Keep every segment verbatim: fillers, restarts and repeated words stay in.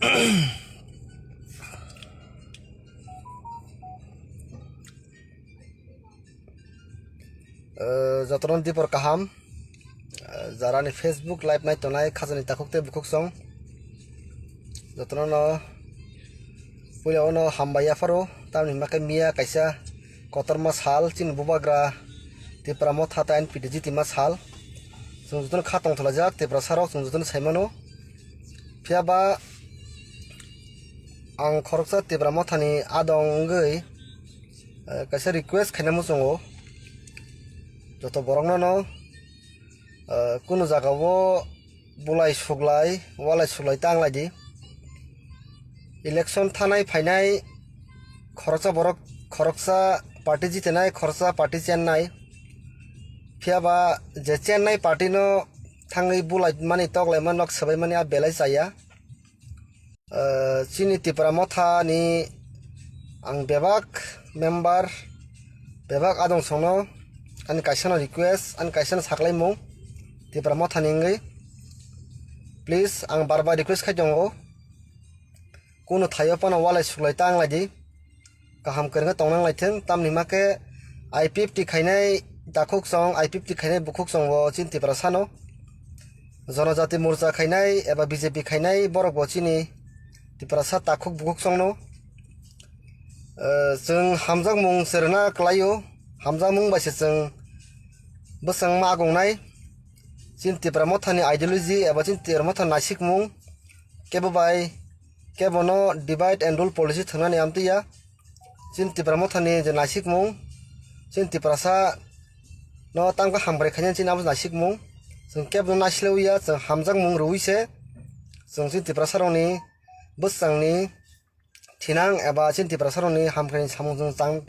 Eh, jotono dipor kaham. Eh, jara ni Facebook live nai tongnai khajani takhuk tei bukhuk song, jotono no puila ono hambai yapharo, tamni hwnba khe miya kaisa kotorma sal, chini bubagra Tipra Motha tei N P T G tima sal. Chwng jotono kha tongthalaijak Tiprasa rok, chwng jotono sai mano. Phiya ba ang khoroksa Tipra Mothani adong wngwi, eh, kaisa request khaina muchungo joto borokno no, eh, kunu jagao bulai suglai, walai suglai ta wnglaidi. Election thanai phainai khoroksa borok, khoroksa party jitenai, khoroksa party chennai. Phiya ba je chennai party no thangwi bulai mani, toklai mani, nok swbai mani a belai chaya. Eh, chini Tipra Motha ni ang bebak member, bebak adong songno ani kaisa no request, ani kaisa no saklaimung Tipra Motha ni wngwi. Please, ang bar bar request khai tongo, kunu thaio phano walai suklai ta wnglaidi. Kaham kwrwngkhe tongna wnglaithwng, tamni hwnba khe I P F T khainai takhuk song, I P F T khainai bukhuk song bo chini Tiprasano. Jonojati Morcha khainai eba B J P khainai borok bo chini Tiprasa takhuk bukhuk songno. Eh, chwng hamjakmung se rwna kwlaio, hamjakmung bai se chwng bwswng ma agongnai. Chini Tipra Mothani ideology eba chini Tipra Mothani naisikmung kebo bai kebono divide and rule policy thwngnani amtwi ya. Chini Tipra Mothani je naisikmung, chini Tiprasa no tangkha hamkrai khainani chini abo naisikmung. Chwng kebono naisle ya, chwng hamjakmung rwui se chwng chini Tiprasa rokni bwswngni thinang eba chini Tiprasa rokni hamkraini samung chwng chang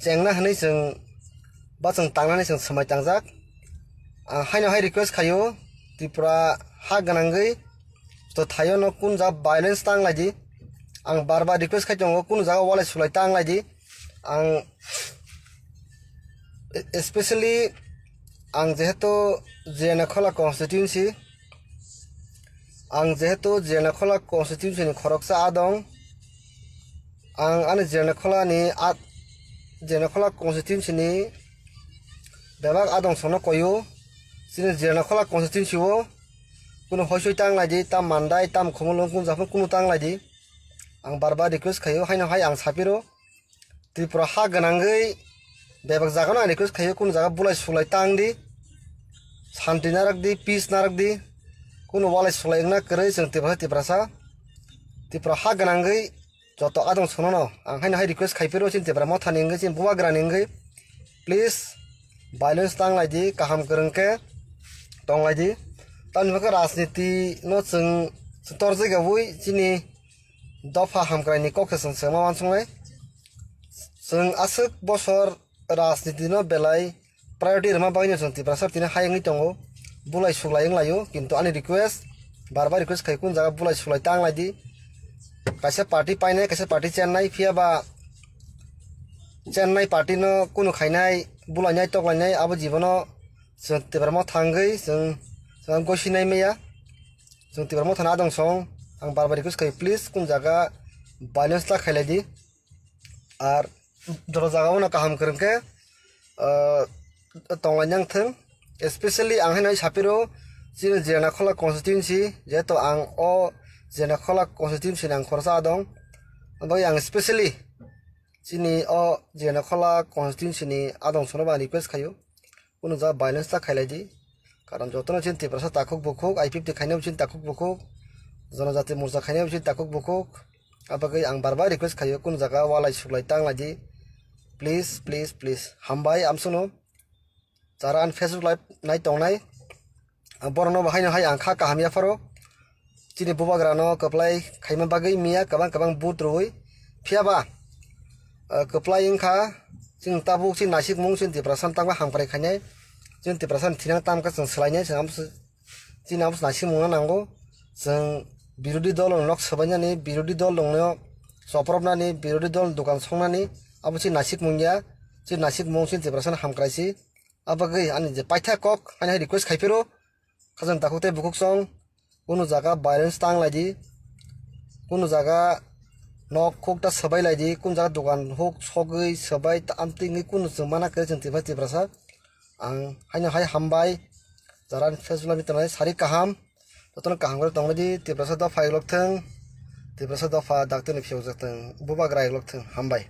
chengna hwnwi chwng ba chwng tangnani chwng swmai tangjak. Ang haino hai request khaio, Tripura ha gwnangwi to thaio no kun jaga violence ta wnglaidi. Ang bar bar request khai tongo, kun jaga walai sulai ta wnglaidi. Ang especially ang jehetu Jiranakhola constituency, ang jehetu Jiranakhola constituency ni khoroksa adong, ang ani Jiranakhola ni a-, Jiranakhola constituency ni bebak adong sono koyo. Chini Jiranakhola constituency o kunu hoisoi ta wnglaidi, tam Mandai, tam Khumulwng, kunu japhang kunu ta wnglaidi. Ang bar bar request khaio, haino hai ang sapiro. Tripura ha gwnangwi bebak jagano ang request khaio, kunu jaga bulai sulai ta wngdi, santi narwkdi, peace narwkdi, kunu walai sulai wngna kwrwi chwng Tiprasa, Tiprasa. Tripura ha gwnangwi joto adong sonono ang haino hai request khaipiro, chini Tipra Mothani wngwi, chini Bubagrani wngwi, please, violence ta wnglaidi, kaham kwrwng khe tonglaidi. Tamni bagwi rajniti no chwng, chwng torjak ya bui chini dopha hamkraini kok se chwng swngma uansuknai. Chwng aswk bosor rajniti no belai priority rwma bagwi no chwng Tiprasa tini hai wngwi tongo, bulai suglai wnglaio, kintu ani request, bar bar request khai kun jaga bulai suglai ta wnglaidi. Kaisa party painai, kaisa party chennai, phiya ba chennai party no kunu khainai, bulainai, toklainai, abo jibono chwng Tipra Motha wngwi chwng, chwng gosinai maya. Chwng Tipra Mothani adong song, ang bar bar request khai, please, kun jaga violence ta khailaidi. Ar joto jaga o no kaham kwrwng khe, ah, tonglainang thwng. Especially ang haino sapiro chini Jiranakhola constituency, jehetu ang o Jiranakhola constituency ni ang khoroksa adong. Aboni ang specially chini o Jiranakhola constituency ni adong sono ba request khaio, kunu jaga violence ta khailaidi. Karon jotono chini Tiprasa takhuk bukhuk, I P F T khainai chini takhuk bukhuk, Jonojati Morcha khainai chini takhuk bukhuk. Abagwi ang bar bar request khaio, kunu jaga walai suglai ta wnglaidi. Please, please, please. Hambai amsukno. Jara ani Facebook live nai tongnai, ang borokno bo haino hai ang kha kaham yapharo. Chini bubagrano kwplai khaima bagwi miya kwbang kwbang vote rwui. Phiya ba, ah, kwplai wngkha chini tabuk chini naisikmung, chini Tiprasa tangma hamkrai khainai. Chini Tiprasa thinang tamkha chwng swlainai, chwng amo se, chini amo se naisikmungno nango. Chwng birodhi dol nok swbainani, birodhi dol rokno chopropnani, birodhi dol dokan songnani, abo chini naisikmung ya. Chini naisikmung chini Tiprasa hamkraisi. Abagwi ani je paitha kok, ani hai request khai phiro, khajang takhuk tei bukhuk song, kunu jaga violence ta wnglaidi, Kunu jaga nok huk ta swbai lai di, kunu jaga dogan huk sogwi swbai ta amtwi wngwi kunu chwng mana kwrwi chwng Tipra Tiprasa. Ang haino hai hambai, jara Facebook media tongnai sari kaham, jotono kaham khe tongbai di, Tiprasa dopha eglok thwng, Tiprasa dopha dakti ni phiyokjak thwng, bubagra eglok thwng, hambai.